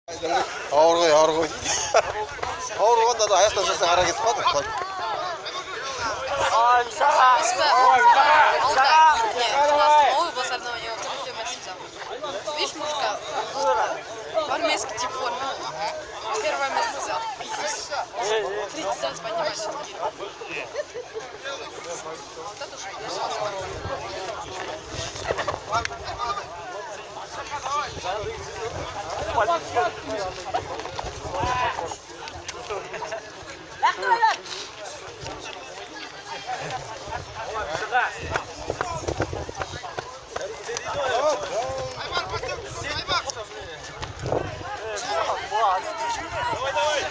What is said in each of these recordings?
Ауыр ғой, ауыр ғой дейді. Ауыр болғанда да аяқтан жасаң ара кетіп қалды. Новый был соревнование, во втором месте взял. Видишь, мужика в армейской тип форме. Первое место взял. 30 раз поднимать все-таки. Вот это же, конечно.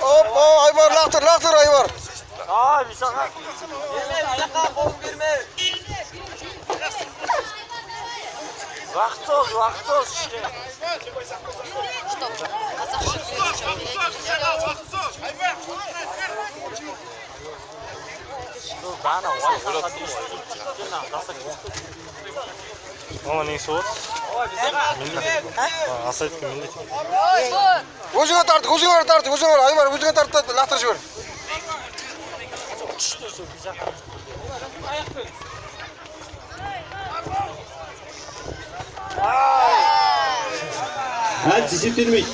Опа, Айбар, лақтыр, лақтыр, Айбар. Уақыт соз, уақыт соз кішкене. Что, қазақша күрес что, передний? Бағана Мама несі болады? Асайдікі міндет. Өзіңе тарт, өзіңе тарт, өзіңе, Айбар, өзіңе тарт, та лақтырып жібер. Әлі есептелмейді.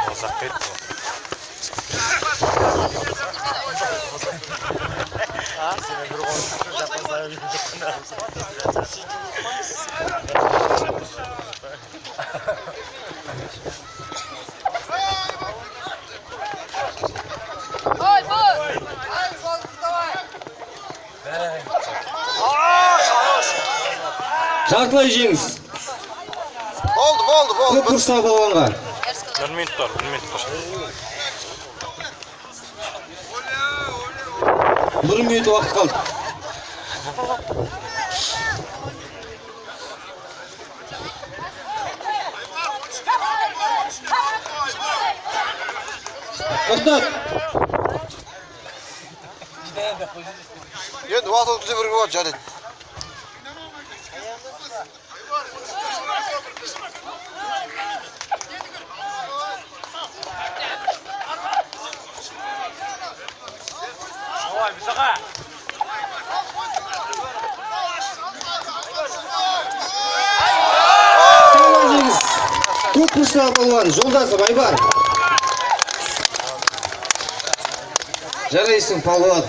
Ұзақ кетті. Ой, бой! Жартылай жеңіс. Болды, болды, болды. Көк бұрыштағы балуанға. Я же сказала. Бір минут бар, бір минут бар. Бір минут уақыт қалды. Тоқтат. Енді уақыт өткізе беруге болады, жарайды. Давай, Бисаға. Жартылай жеңіс. Көк бұрыштағы балуан Жолдасов Айбар. Жарайсың, палуан.